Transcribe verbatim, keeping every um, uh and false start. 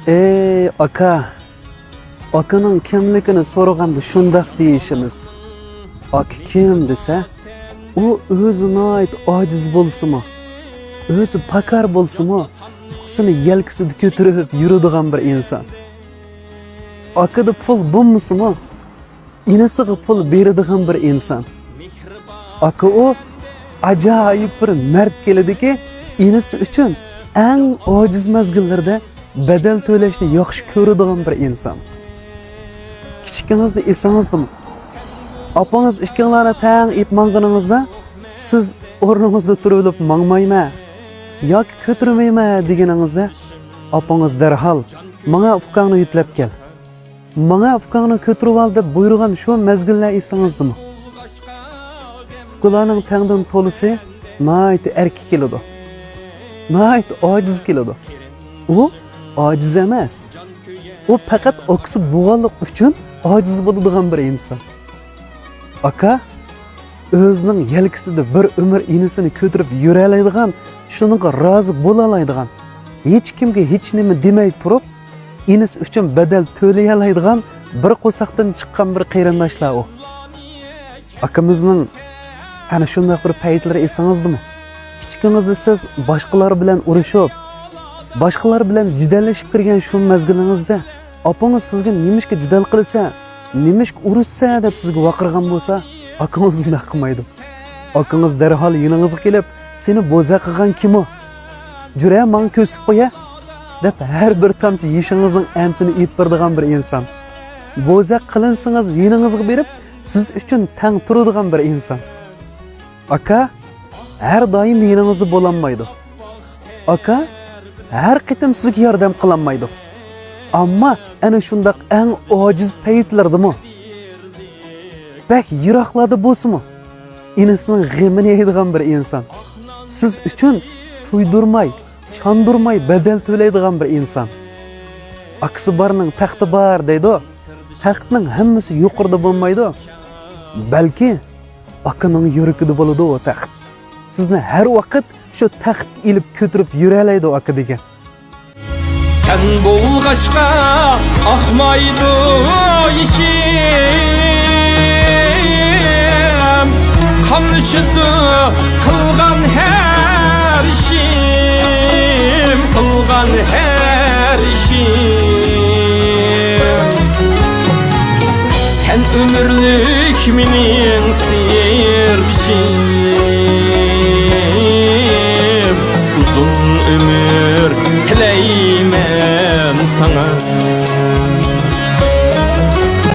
ئەي ئاكا، ئاكىنىڭ كىملىكىنى سورىغاندا شۇنداق دېيىشىمىز. ئاكا كىم دېسە، ئۇ ئۆزى ناھايىتى ئاجىز بولسىمۇ، ئۆزى پاكار بولسىمۇ، ئۇكىسىنى يەلكىسىدە كۆتۈرۈپ يۈرىدىغان بىر ئىنسان. ئاكىدا پۇل بولمىسىمۇ، ئىنىسىغا پۇل بېرىدىغان بىر ئىنسان. ئاكا ئۇ ئاجايىپ بىر مەرد كېلىدىكى، ئىنىسى ئۈچۈن ئەڭ ئاجىز مەزگىللىرىدە بەدەل تۆلەشنى ياخشى كۆرىدىغان بىر ئىنسان. كىچىكىڭىزدە ئېسىڭىزدىمۇ؟ ئاپىڭىز ئىككىڭلارنى تەڭ ئېلىپ ماڭغىنىڭىزدا، سىز ئورنىڭىزدا تۇرۇۋېلىپ ماڭمايمەن ياكى كۆتۈرمەيمەن دېگىنىڭىزدە، ئاپىڭىز دەرھال، ماڭە ئۇكاڭنى يۆتلەپ كەل، ماڭە ئۇكاڭنى كۆتۈرۈۋال دەپ بۇيرۇغان شۇ مەزگىللەر ئېسىڭىزدىمۇ؟ ئۇكىلارنىڭ تەڭدىن تولىسى ناھايىتى ئەركە كېلىدۇ. ناھايىتى ئاجىز كېلىدۇ. ئۇ ئاجىز ئەمەس. ئۇ پەقەت ئاكىسى بولغانلىقى ئۈچۈن ئاجىز بولىدىغان بىر ئىنسان. ئاكا ئۆزىنىڭ يەلكىسىدە بىر ئۆمۈر ئىنىسىنى كۆتۈرۈپ يۈرەلەيدىغان، شۇنىڭغا رازى بولالايدىغان، ھېچكىمگە ھېچنېمە دېمەي تۇرۇپ، ئىنىسى ئۈچۈن بەدەل تۆلىيەلەيدىغان بىر قورساقتىن چىققان بىر قېرىنداشلار ئۇ. ئاكىمىزنىڭ ئەنە شۇنداق بىر پەيتلىرى ئېسىڭىزدىمۇ؟ كىچىكىڭىزدە سىز باشقىلار بىلەن ئۇرۇشۇپ، باشقىلار بىلەن جېدەللىشىپ كىرگەن شۇ مەزگىلىڭىزدە ئاپىڭىز سىزگە نېمىشقا جېدەل قىلىسەن، نېمىشقا ئۇرۇشىسەن دەپ سىزگە ۋارقىرىغان بولسا، ئاكىڭىز ئۇنداق قىلمايدۇ. ئاكىڭىز دەرھال يېنىڭىزغا كېلىپ، سېنى بوزەك قىلغان كىم ئۇ؟ جۈرە، ماڭا كۆرسىتىپ قويە، دەپ ھەر بىر تامچە يېشىڭىزنىڭ ئەنتىنى ئېلىپ بېرىدىغان بىر ئىنسان. بوزەك قىلىنسىڭىز يېنىڭىزغا بېرىپ، سىز ئۈچۈن تەڭ تۇرىدىغان بىر ئىنسان. ئاكا ھەر دائىم يېنىڭىزدا بولالمايدۇ. ئاكا ھەر قېتىم سىزگە ياردەم قىلالمايدۇ. ئەمما ئەنە شۇنداق ئەڭ ئاجىز پەيتلەردىمۇ، بەك يىراقلاردا بولسىمۇ، ئىنىسىنىڭ غېمىنى يەيدىغان بىر ئىنسان. سىز ئۈچۈن تۇيدۇرماي، چاندۇرماي بەدەل تۆلەيدىغان بىر ئىنسان. ئاكىسى بارنىڭ تەختى بار دەيدۇ. تەختنىڭ ھەممىسى يۇقىرىدا بولمايدۇ. بەلكى ئاكىنىڭ يۈرىكىدە بولىدۇ ئۇ تەخت. سىزنى ھەر ۋاقىت شۇ تەختكە ئېلىپ كۆتۈرۈپ يۈرەلەيدۇ ئاكا دېگەن. سەن بولغاچقا ئاقمايدۇ يېشىم، قاملىشىدۇ قىلغان ھەر ئىشىم، قىلغان ھەر ئىشىم. سەن ئۆمۈرلۈك مېنىڭ سىردىشىم، ئۇزۇن ئۆمۈر تىلەيمەن ساڭا.